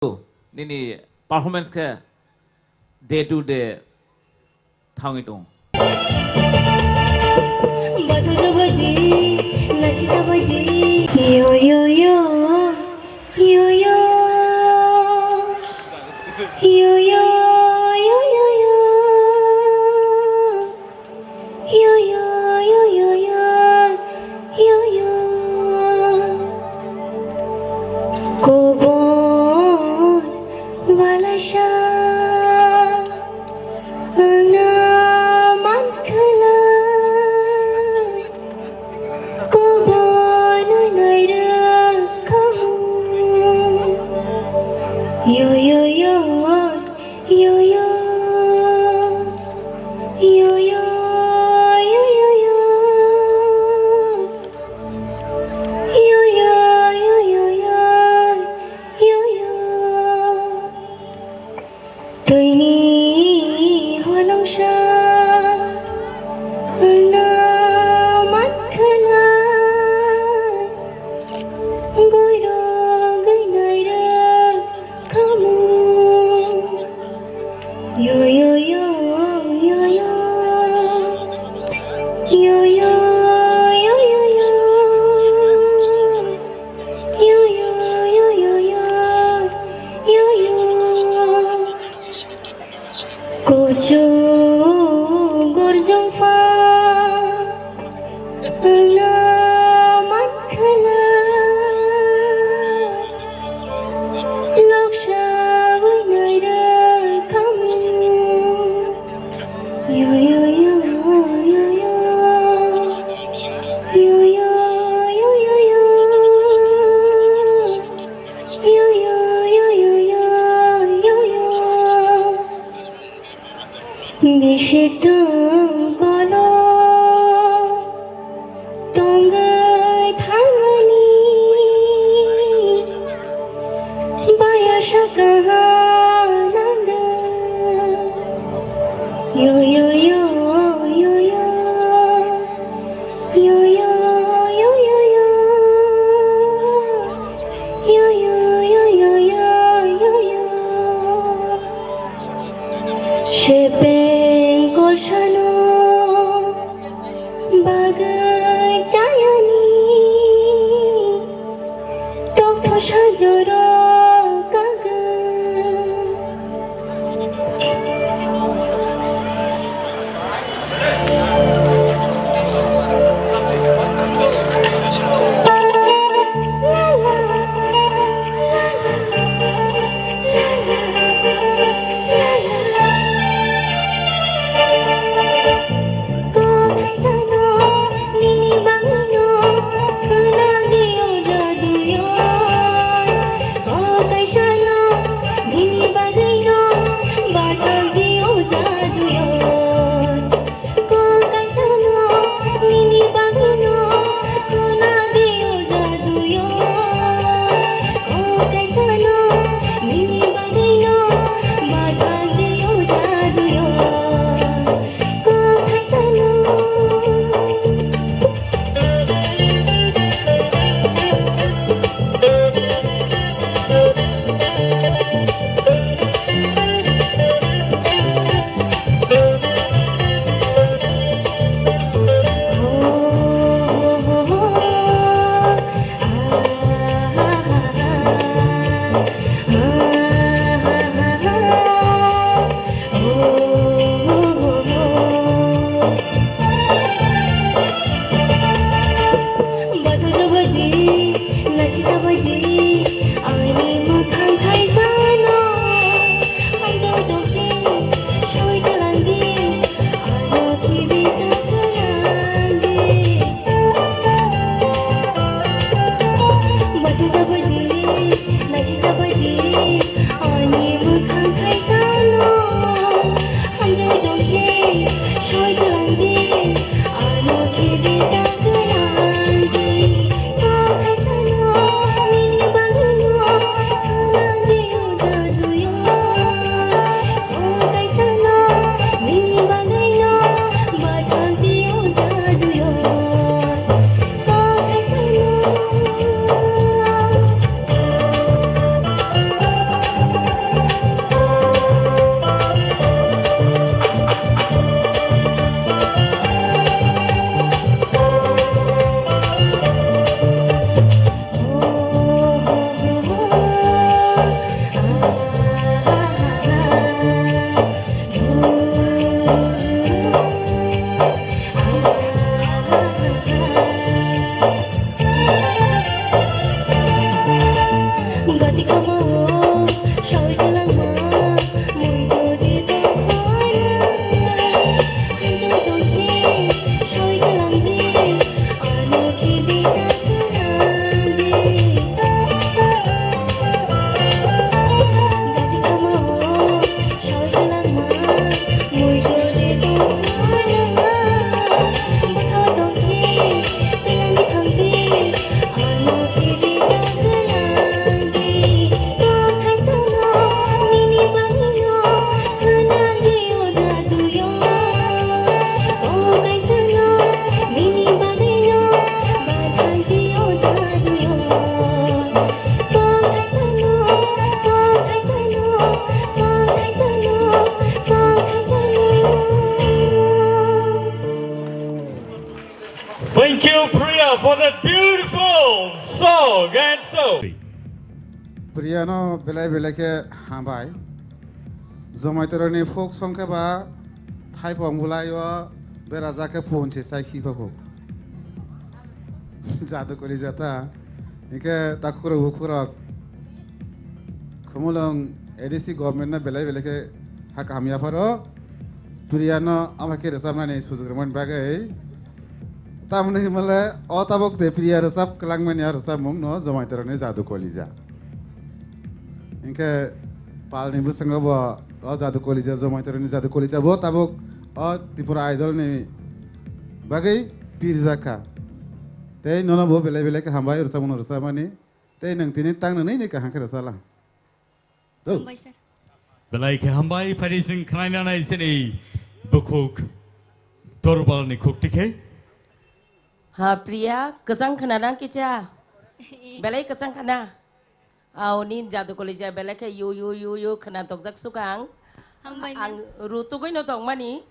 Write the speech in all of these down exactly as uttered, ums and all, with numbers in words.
Nini performance khe day to day thangwi tongo. Yo, yo, yo. Yo, yo. Yo, yo, yo, yo, yo. Yo, yo, yo, yo, yo, yo, yo. Kobor wala sa wngna mankha na. Kobor nai rwkhamu. Yo, yo, yo. Yo, yo. Yo, yo, yo, yo, yo. Yo, yo, yo, yo, yo. Yo, yo. Twini holongsa wngna mankha na. Goirok gwnai rwkhamu. Yo, yo, yo, yo, yo. Yo, yo, yo, yo, yo. Yo, yo, yo, yo, yo. Yo, yo. Kuchuk gorjong pha wngna mankha na, loksa wngnai rwkhamu. Yo, yo, yo, yo, yo. Yo, yo, yo, yo, yo. Yo, yo, yo, yo, yo, yo, yo. Bisi tong kono tongwi thangani baya saka nangda. Yo, yo, yo, yo, yo. Yo, yo, yo, yo, yo. Yo, yo, yo, yo, yo, yo, yo. Sepeng korsano bagwi chayani. Tokthosha joro kagwi. Ano belai belai khe hambai. Jomaitoroni folk song khe ba thaipong bulai o berajak khe phone se sai khipa kho. Jadu kori jata. Hingke takhurok bukhurok. Khumulwng A D C government no belai belai khe ha kaham yapharo. Priya no ama khe rwchapnani sujuk rwmani bagwi. Tamoni himale o tabuk je Priya rwchap kwlangmani a rwchapmung no Jomaitoroni Jadu Kolija. Hingke palni bwskango bo o Jadu Kolija, Jomaitoroni Jadu Kolija bo tabuk o Tripura Idol ni bagwi pirjakha. Tei nono bo belai belai khe hambai rwchapmung no rwchapmani. Tei nwng tini tang nwnwi ni kaham khe rwchala. Hambai sir. Belai khe hambai, phari sing khnaina nai sini bukhuk Torbal ni khuk tikhe. Ha, Priya, kwchang khna nang kicha? Belai kwchang khna. Aw, nin Jadu Kolija belai khe yu, yu, yu, yu khna tokjak sukang. Hambai, ma'am. Ang rutugwi no tongmani,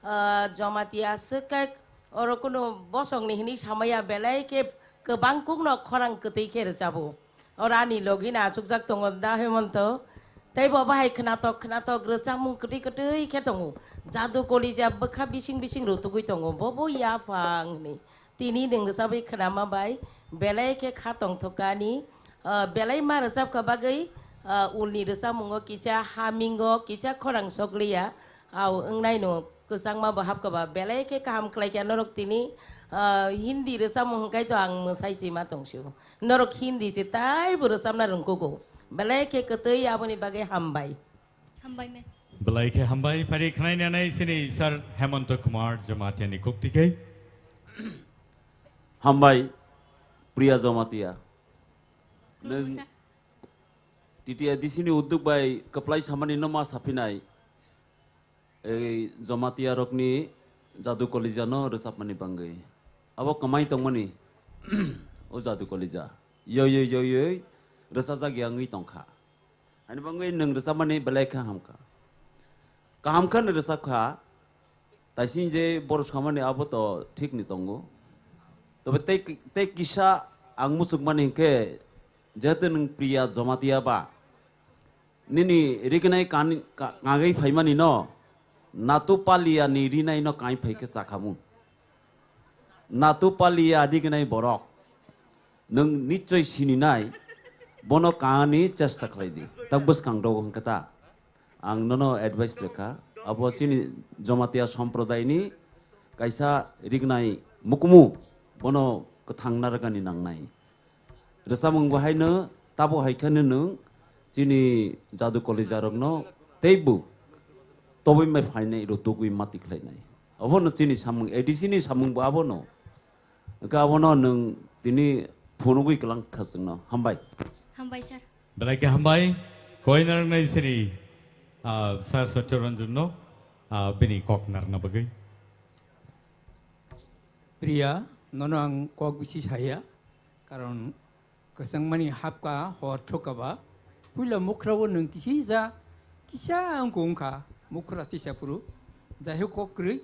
ah, Jamatia swk khe oro kunu bosong ni hini samaya belai khe kwbang kuk no khorang kwtwi khe rwchabo. Oro ani logi no achukjak tongo da Hemonto. Tei bo bahai khnatok khnatok rwchapmung kwtwi kwtwi khe tongo. Jadu Kolija bwkha bising bising rutugwi tongo. Bo bo yaphang hwnwi. Tini nwng rwchapwi khnama bai belai khe kha tongthokani. Ah, belai ma rwchapkha bagwi, ah, ulni rwchapmungo kisa hamingo kisa khorang sokliya. Aw wngnai no kwchangma bo hapkha ba belai khe kaham khlaikha norok tini, ah, Hindi rwchapmung hwnkhe to ang mwsai se ma tongsio. Norok Hindi se taibo rwchapna rwngkugo. Belai khe kwtwi aboni bagwi hambai. Hambai, ma'am. Belai khe hambai, phari khnaina nai sini Sir Hemonto Kumar Jamatia ni khuk tikhe. Hambai, Priya Jamatia. Khulumkha, nwng sir. T T A D C ni udduk bai kwplai samani no ma saphinai. Ei Jamatia rokni Jadu Kolija no rwchapmani bangwi. Abo kwmai tongmani o Jadu Kolija. Yoi, yoi, yoi, yoi, rwchajak ya wngwi tongkha. Ani bangwi nwng rwchapmani belai khe hamkha. Kaham khe nwng rwchapkha, taising je borok samani abo to thik ni tongo. Tobe tei, tei kisa ang muchukmani hinkhe, jehetu nwng Priya Jamatia ba, nini rignai kan-, ka-, kangwi phaimani no, Natu Palia ni rinai no kain phai khe chakhamu. Natu Palia rignai borok. Nwng nichoi sininai, bono kani chesta khlai di. Tak bwskang rok hwnkhe ta. Ang nono advice rwkha. Abo chini Jamatia somprodai ni kaisa rignai mukumu, bono kwthang narwkani nangnai. Rwchapmung bo haino tabo hai kheno nwng chini Jadu Kolija rokno teibo tobwi mai phainai, rutugwi mati khlainai. Obono chini samung, A D C ni samung bo abono. Hwnkhe abono nwng tini phunugwi kwlang kha chwngno. Hambai. Hambai, sir. Belai khe hambai. Koi narwknai sini, ah, Sir Satya Ranjan no, ah, bini kok narwkna bagwi. Priya, nono ang kok bisi saya, karon kwchangmani hapka hor thokaba, puila mukhra o nwng kisi ja, kisa wngkha wngkha, mukhra tisa phuru, jai ho kok kwrwi,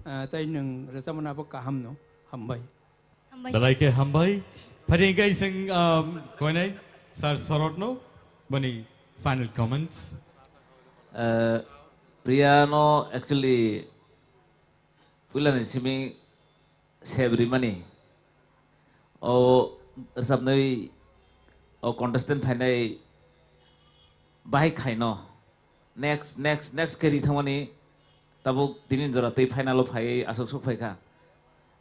ah, tai nwng rwchapmani abo kaham no, hambai. Hambai, belai khe hambai. Phari hwnkhe ising, um, koinai Sir Sorot no, bani final comments. Eh, Priya no actually puilani simi sep rimani. O rwchapnwi o contestant phainai bahai khaino. Next, next, next khe ri thangmani tabuk tini jora tei final o phaiwi aswk sok phaikha.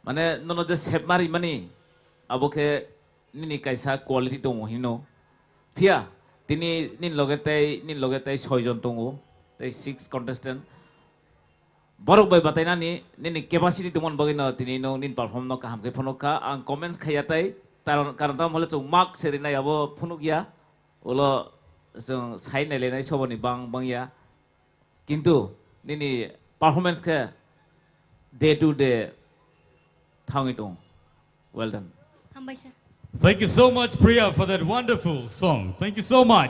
Mane nono je sep ma rimani abo khe nini kaisa quality tongo hino. Phiya tini nini loge tei, nini loge tei soi jon tongo, tei six contestant. Borok bai batainani nini capacity tongmani bagwi no tini no nini perform no kaham khe phunuk kha. Ang comments khaiya tai, karon, karon tamo hole chwng mark se rinai abo phunuk ya. Ulo chwng sai nailainai soboni bang, bang ya. Kintu nini performance khe day to day thangwi tong. Well done. Hambai sir. Thank you so much, Priya, for that wonderful song. Thank you so much.